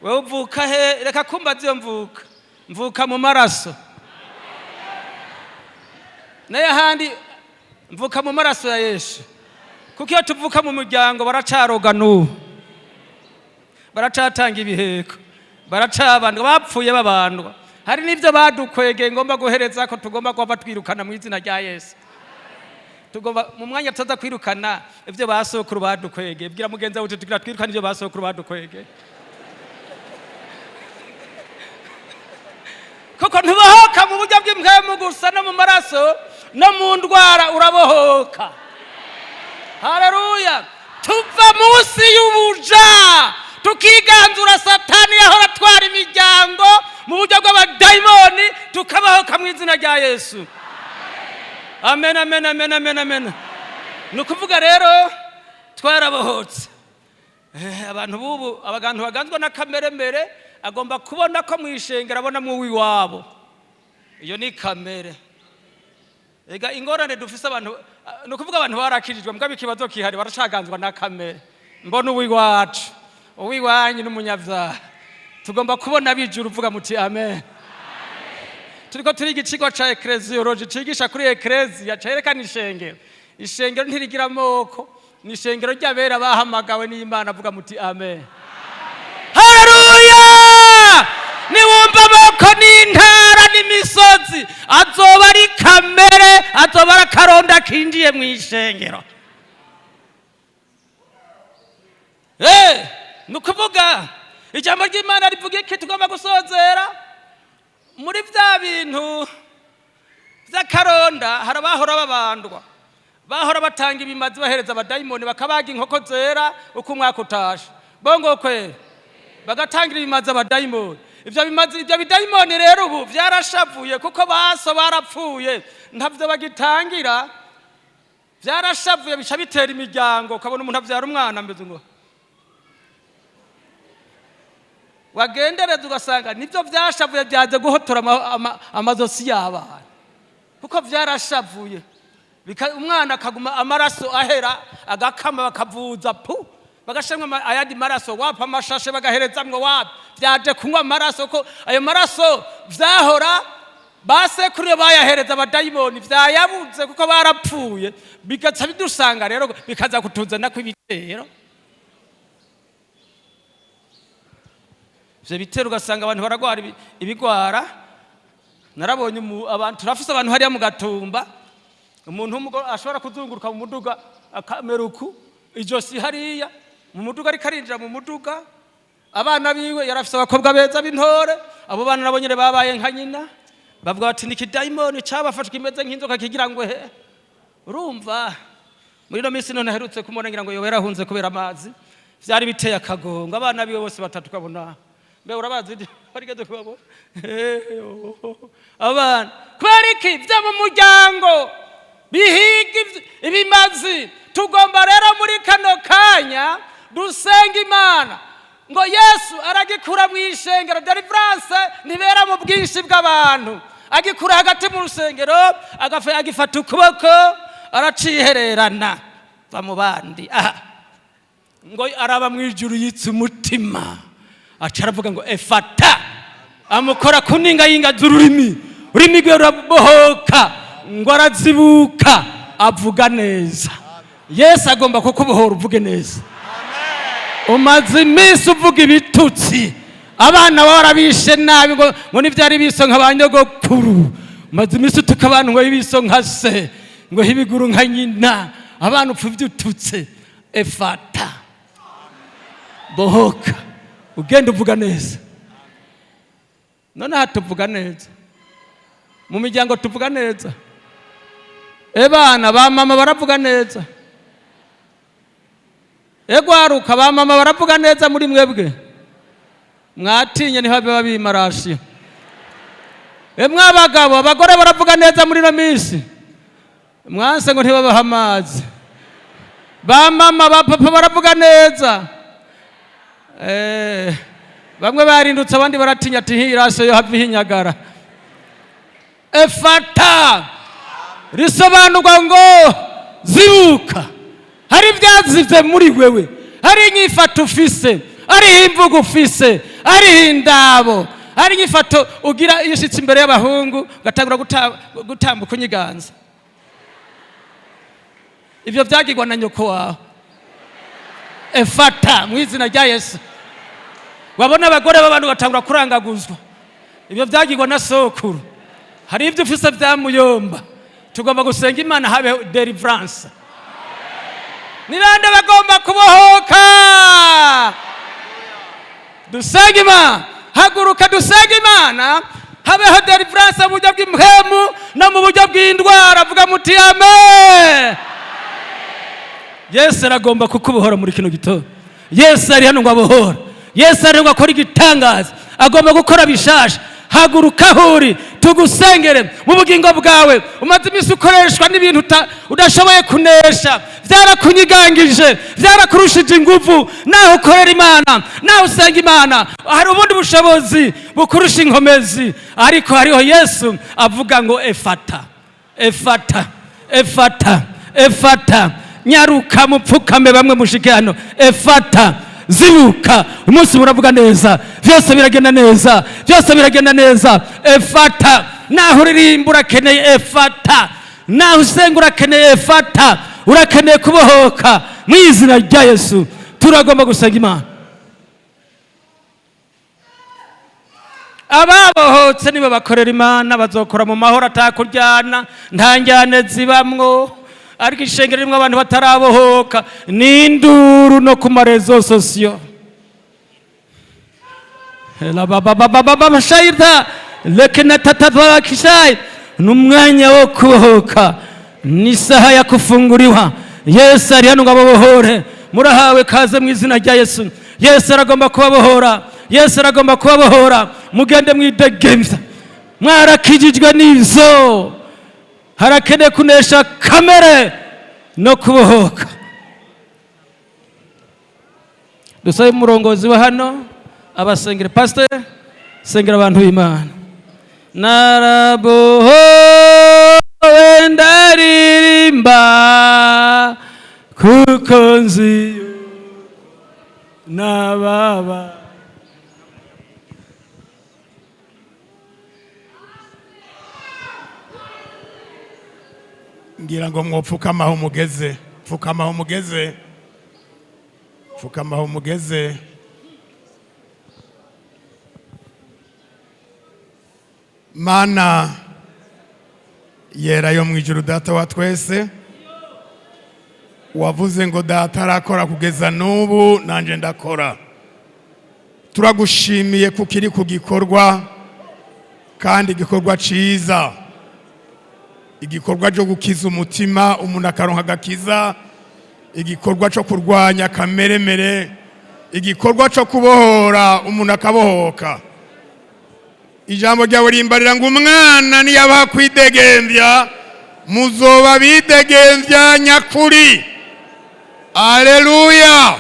wewe uvuka he? Reka kumbaza iyo mvuka. Mvuka mu maraso, nayo ahandi mvuka mu maraso ya Yesu. Kuko iyo tuvuka mu muryango, baracaroga n'ubu, baracatanga ibiheko, baracabandwa, bapfuye babandwa. Hari n'ibyo badukwegeye ngomba guhereza ko tugomba kuba twirukana mu izina rya Yesu. Tugomba mu mwanya tuza kwirukana ibyo basokuru badukwegeye. Bwira mugenzi wawe uti: "Tugira twirukane ibyo basokuru badukwegeye." Kuko ntubohoka mu buryo bw'impwemu gusa, no mu maraso no mu ndwara urabohoka. Haleluya! Tuva munsi y'ubuja, tukiganzura Satani yahora atwara imiryango mu buryo bw'abadayimoni, tukabahoka mu izina rya Yesu. Amen, amen, amen, amen, amen. Ni ukuvuga rero twarabohotse. Abantu bubu, abantu baganzwa na kameremere, agomba kubona ko mu ishengero abonamo uw'iwabo. Iyo ni kamere. Ega ingorane dufise abantu, ni ukuvuga abantu barakijijwe, mbwa ikibazo kihari, baracaganzwa na kamere. Mbona uw'iwacu, uw'iwanyu n'umunyabyaha. Tugomba kubona bijuru. Uvuga muti amen. Turiko turiga icigwa ca ecclésiologie, cigisha kuri ecclesia, cerekana ishengero. Ishengero ntirigira amoko, ni ishengero ry'abera bahamagawe n'Imana. Avuga muti amen. Haleluya! Niwumva amoko n'intara n'imisozi, azoba ari kamere, azoba ari akaronda kinjiye mu ishengero. Ni ukuvuga ijambo ry'Imana rivuga iki? Tugomba gusozera muri bya bintu by'akaronda. Hari abahora babandwa, bahora batanga ibimazi, bahereza abadayimoni, bakabaga inkoko zera uko umwaka utashe, bongo kwera, bagatangira ibimazi abadayimoni. Ibyo bimazi, ibyo bidayimoni rero ubu byarashavuye, kuko baso barapfuye, ntabyo bagitangira. Byarashavuye, bica bitera imiryango. Ukabona umuntu abyara umwana ameze ngo wagendereza, ugasanga nibyo byashavuye byaje guhotora amazosi y'abana, kuko byarashavuye. Umwana akaguma amaraso ahera, agakama, bakavuza pu, bagashiramo ayandi maraso, wapa amashashe bagaherezamwo, wapi, byaje kunywa amaraso. Ko ayo maraso vyahora basekuru iyo bayahereza abadayimoni, vyayabuze kuko barapfuye. Bigaca bidusanga rero, bikaza kutuzanako ibitero. Ivyo bitero, ugasanga abantu baragwara ibigwara. Narabonye abantu, turafise abantu hariya mu Gatumba, umuntu w'umugore ashobora kuzunguruka mu muduga, akamera uku, ijosi hariya mu muduga, ariko arinjira mu muduga. Abana biwe, yarafise abakobwa beza b'intore. Abo bana nabo nyene babaye nka nyina. Bavuga bati ni ikidayimoni cabafashwe, kimeze nk'inzoka, kigira ngo he. Urumva muri ino minsi none aherutse kumubona, ngira ngo yoba yarahunze kubera amazi. Vyari biteye akagongo. Abana biwe bose batatu ukabona, mbe urabazi, warigeze kubabona? Abana kubera iki vyo mu muryango bihiga ibimazi. Tugomba rero muri kano kanya dusenga Imana ngo Yesu aragikura mu ishengero. Deliverance ntibera mu bwinshi bw'abantu. Agikura hagati mu rusengero, agifata ukuboko, aracihererana, va mu bandi aha. Ngo araba mu ijuru, yitse umutima, aca aravuga ngo efata. Amukora ku ninga yinga z'ururimi, ururimi rwe rurabohoka, ngo arazibuka, avuga neza. Yesu agomba kukubohora uvuge neza. Umaze iminsi uvuga ibitutsi, abana barabishe nabi, ngo nibyari biso nka ba nyogokuru. Umaze iminsi utuka abantu, ngo ibiso nka se, ngo ibiguru nka nyina. Abana upfa ibyo ututse. Efata, bohoka, ugenda uvuga neza. Noneho tuvuga neza mu miryango, tuvuga neza. Ebana ba mama baravuga neza, egwaruka ba mama baravuga neza. Muri mwebwe mwatinye, niho biba bimarashiye. Emwe abagabo, abagore baravuga neza muri ino minsi? Mwanse ngo ntibabahe amazi. Ba mama, ba papa baravuga neza? Bamwe barindutse, abandi baratinya ati hiraso yo have ihinyagara. Efata risobanurwa ngo zibuka. Hari ibyazivye muri wewe, hari inyifato ufise, hariho imvugo ufise, hariho indabo, hari inyifato ugira iyo ushitse imbere y'abahungu ugatangura gutambuka unyiganza. Ivyo vyagirwa na nyoko wawe. Efata mu izina rya Yesu. Wabona abagore b'abantu batangura kurangaguzwa, ibyo byagirwa na sokuru. Hari ibyo ufise bya muyomba. Tugomba gusenga Imana habe deliverance. Ni bande bagomba kubohoka? Dusenge Imana. Haguruka dusenge Imana habeho deliverance mu buryo bw'impwemu no mu buryo bw'indwara. Vuga muti amen. Yesu aragomba kukubohora muri kino gitondo. Yesu ari hano ngo abohore. Yesu ari hano ngo akore igitangaza. Agomba gukora bishasha. Haguruka aho uri tugusengere mu bugingo bwawe. Umaze iminsi ukoreshwa n'ibintu udashoboye kunesha, byarakunyigangije, byarakurushije ingufu. Naho ukorera Imana, naho usenga Imana, hari ubundi bushobozi bukurusha inkomezi, ariko hariho Yesu avuga ngo efata, efata, efata, efata. Nyaruka mupfukame, bamwe mushike hano. Efata, zibuka. Umunsi muravuga neza, byose biragenda neza, byose biragenda neza. Efata. Naho uririmba urakeneye efata, naho usenga urakeneye efata, urakeneye kubohoka mu izina rya Yesu. Turagomba gusenga Imana. Ababohotse nibo bakorera Imana, bazokora mu mahoro atakuryana, nta njyane zibamwo. Ariko ishengero rimwe abantu batarabohoka ni induru no ku ma réseaux sociaux. Shayita lekenatatavakishayi. Ni umwanya wo kubohoka, ni isaha ya kufunguriwa. Yesu ari hano ngo ababohore. Murahawe kaze mu izina rya Yesu. Yesu aragomba kubabohora, Yesu aragomba kubabohora. Mugende mwidegemvya, mwarakijijwe n'ivyo. Harakeneye kunesha kamere no kubohoka. Dusabe umurongozi wa hano abasengere. Pastor, sengera abantu b'Imana. Narabohowe, ndaririmba, kuko nzi nababa. Ngira ngo mwopfukama aho mugeze. Pfukama aho mugeze, pfukama aho mugeze. Mana yera yo mu ijuru, Data wa twese, wavuze ngo Data arakora kugeza n'ubu, nanjye ndakora. Turagushimiye kuko iri ku gikorwa, kandi igikorwa ciza, igikorwa cyo gukiza umutima umuntu akaronka agakiza, igikorwa cyo kurwanya kameremere, igikorwa cyo kubohora umuntu akabohoka. Ijambo ryawe rimbarira ngo umwana niyabaha kwidegembya, muzoba bidegembya nyakuri. Aleluya,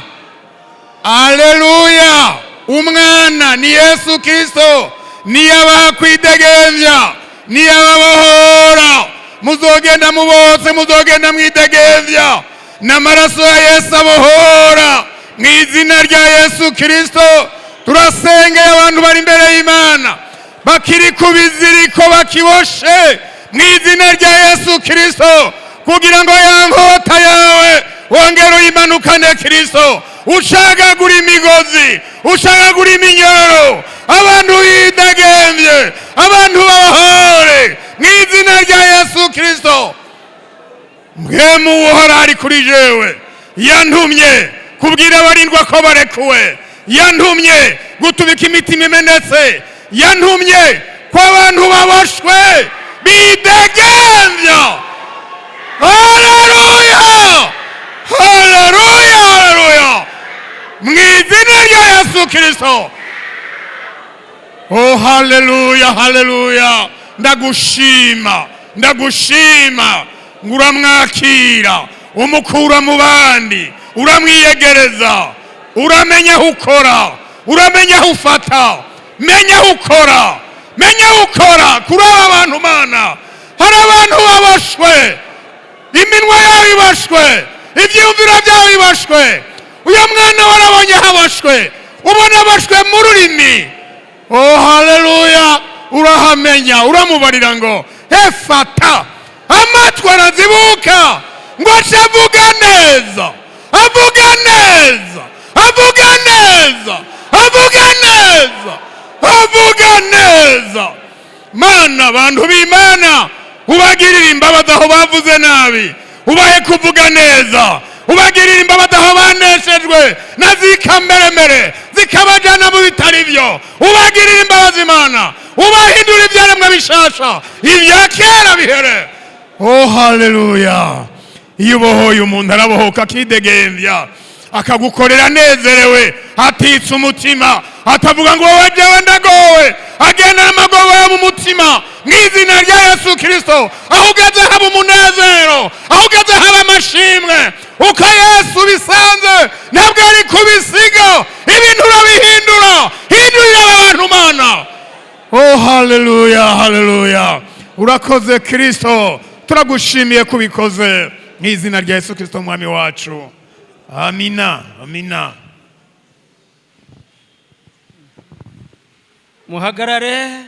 aleluya! Umwana ni Yesu Kristo, niyabaha kwidegembya, niyababohora, muzogenda mubotse, muzogenda mwidegembya. N'amaraso ya Yesu abohora. Mu izina rya Yesu Kristo, turasengeye abantu bari imbere y'Imana bakiri ku biziriko, bakiboshe, mu izina rya Yesu Kristo, kugira ngo ya nkota yawe wongere uyimanukane, Kristo, ucagagura imigozi, ucagagura iminyororo, abantu bidegembye, abantu babohore mu izina rya Yesu Kristo. Mpwemu Uhoraho ari kuri jewe, yantumye kubwira abarindwa ko barekuwe, yantumye gutubika imitima imenetse, yantumye ko abantu baboshwe bidegembya. Haleluya, haleluya, haleluya! Mu izina rya Yesu Kristo. Oh, haleluya, haleluya! Ndagushima, ndagushima ngo uramwakira, umukura mu bandi, uramwiyegereza. Uramenya aho ukora, uramenya aho ufata. Menya aho ukora, menya aho ukora kuri aba bantu. Mana, hari abantu baboshwe, iminwa yabo iboshwe, ibyiyumviro byabo biboshwe. Uyu mwana warabonye haboshwe, ubona aboshwe mu rurimi. Oh, haleluya! Urahamenya, uramubarira ngo hefata, amatwi arazibuka ngo ace avuga neza, avuga neza, avuga neza, avuga neza, avuga neza. Mana, abantu b'Imana, ubagirire imbabazi aho bavuze nabi, ubahe kuvuga neza. Ubagirire imbabazi aho baneshejwe na zikameremere zikabajyana mu bitari byo. Ubagirire imbabazi Mana, ubahindura ibyaremwe bishasha, ibya kera bihere. Oh, haleluya! Iyo ubohoye umuntu, arabohoka, akidegembya, akagukorera anezerewe, atitse umutima, atavuga ngo wowe jewe ndagowe, agenda n'amagogo yo mu mutima. Mu izina rya Yesu Kirisito, aho ugeze haba umunezero, aho ugeze haba amashimwe. Uko Yesu bisanze ntabwo ari kubisiga, ibintu urabihindura. Hindurira aba bantu, Mana. Oh, haleluya, haleluya! Urakoze Kirisito, turagushimiye kubikoze. Mu izina rya Yesu Kirisito Umwami wacu, amina, amina. Muhagarare,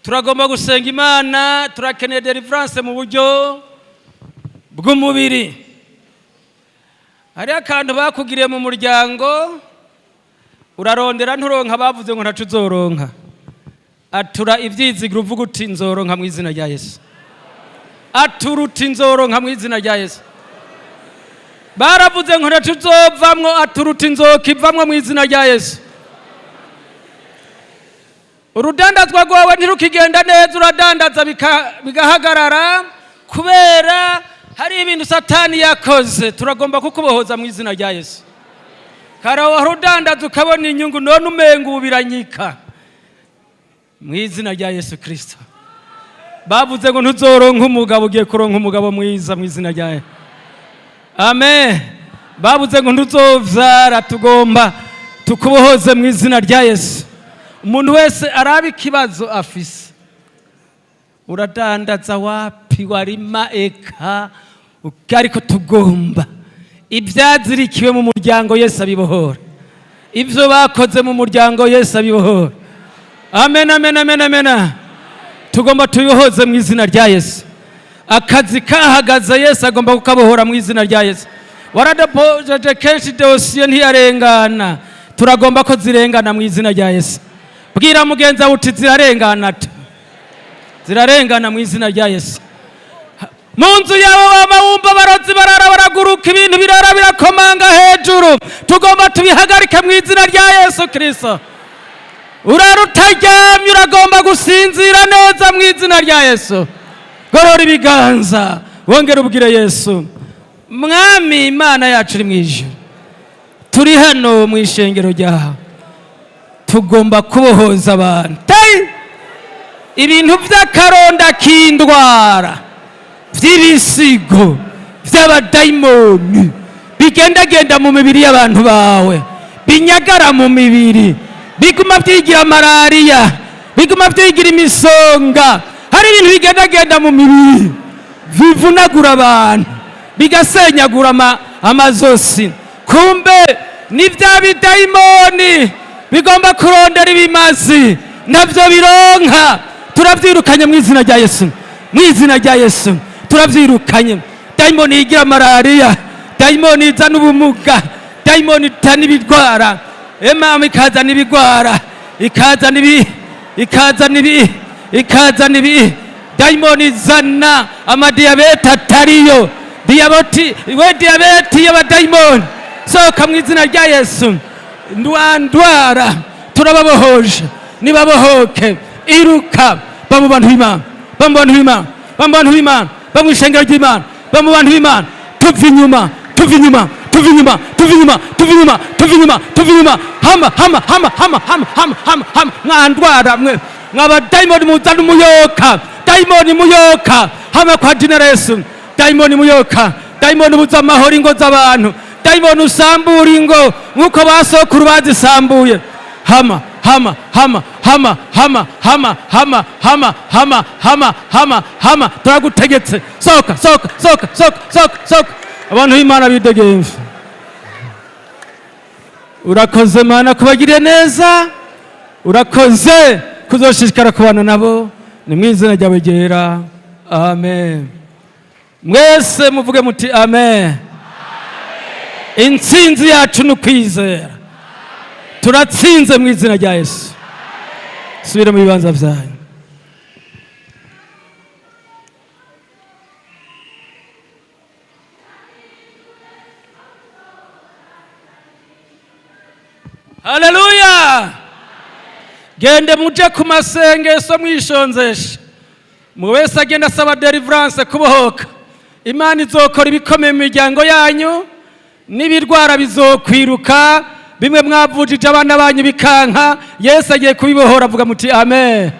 turagomba gusenga Imana. Turakeneye deliverance mu buryo bw'umubiri. Hariho akantu bakugiriye mu muryango, urarondera nturonka, bavuze ngo ntaco uzoronka. Atura ibyizigiro, uvuga uti nzoronka mu izina rya Yesu. Atura uti nzoronka mu izina rya Yesu. Baravuze ngo ntaco uzovamwo, atura uti nzokivamwo mu izina rya Yesu. Urudandazwa rwawe ntirukigenda neza, uradandaza bigahagarara kubera hari ibintu Satani yakoze. Turagomba kukubohoza mu izina rya Yesu. Kare wahora udandaza ukabona inyungu, none umenga ubu biranyika. Mu izina rya Yesu Kirisito, bavuze ngo ntuzoronka umugabo, ugiye kuronka umugabo mwiza mu izina rya Yesu. Amen. Bavuze ngo ntuzovyara, tugomba tukubohoze mu izina rya Yesu. Umuntu wese araba ikibazo afise. Uradandaza wapi, warima eka, ariko tugomba ibyazirikiwe mu muryango, Yesu abibohora. Ibyo bakoze mu muryango, Yesu abibohora. Amen, amen, amen, amen. Tugomba tubihoze mu izina rya Yesu. Akazi kahagaze, Yesu agomba kukabohora mu izina rya Yesu. Waradapojeje kenshi dosiye ntiyarengana, turagomba ko zirengana mu izina rya Yesu. Bwira mugenzi wawe uti zirarengana ta, zirarengana mu izina rya Yesu. Mu nzu yawe waba wumva abarozi barara baraguruka, ibintu birara birakomanga hejuru, tugomba tubihagarike mu izina rya Yesu Kirisito. Urara utaryamye, uragomba gusinzira neza mu izina rya Yesu. Gorora ibiganza, wongere ubwire Yesu. Mwami Imana yacu uri mu ijuru, turi hano mu ishengero ryawe, tugomba kubohoza abantu. Tayi! Ibintu by'akaronda k'indwara, by'ibisigo by'abadayimoni bigendagenda mu mibiri y'abantu bawe, binyagara mu mibiri, biguma byigira malariya, biguma byigira imisonga. Hari ibintu bigendagenda mu mibiri, bivunagura abantu, bigasenyagura amazosi. Kumbe ni bya bidayimoni bigomba kurondera ibimazi, nabyo bironka. Turabyirukanye mu izina rya Yesu, mu izina rya Yesu turabyirukanye. Dayimoni yigira malariya, dayimoni izana ubumuga, dayimoni itana ibirwara, emama ikazana ibigwara, ikazana ibi, ikazana ibi, ikazana ibi. Dayimoni izana amadiyabete atariyo. Diyaboti we, diyabete y'abadayimoni, sohoka mu izina rya Yesu. Ndwara, turababohoje, nibabohoke. Iruka, ba mu bantu b'Imana, ba mu bantu b'Imana, ba mu bantu b'Imana, ba mu ishengero ry'Imana, ba mu bantu b'Imana. Tuva inyuma, tuva inyuma, tuva inyuma, tuva inyuma, tuva inyuma, tuva inyuma, tuva inyuma. Hama, hama, hama, hama, hama, hama, hama, hama. Mwandwara mwe, mwabadayimoni muzana umuyoka, dayimoni muyoka, hama kwa jina la Yesu. Dayimoni muyoka, dayimoni buza amahoro ingo z'abantu. Dayimoni usambura ingo nk'uko ba sokuru bazisambuye. Hama, hama, hama, hama, hama, hama, hama, hama, hama, hama, hama, hama, turagutegetse, sohoka, sohoka, sohoka, sohoka, sohoka, sohoka. Abantu b'Imana bidegemvye. Urakoze Mana kubagiriye neza, urakoze kuzoshishikara kubana nabo. Ni mu izina ryawe ryera, amen. Mwese muvuge muti amen. Intsinzi yacu ni ukwizera. Turatsinze mu izina rya Yesu. Subire mu bibanza byanyu. Haleluya! Gende muje ku masengesho mwishonzesha. Mu wese agenda asaba deliverance, kubohoka. Imana izokora ibikomeye mu miryango yanyu, n'ibirwara bizokwiruka. Bimwe mwavujije abana banyu bikanka, Yesu agiye kubibohora. Avuga muti amen.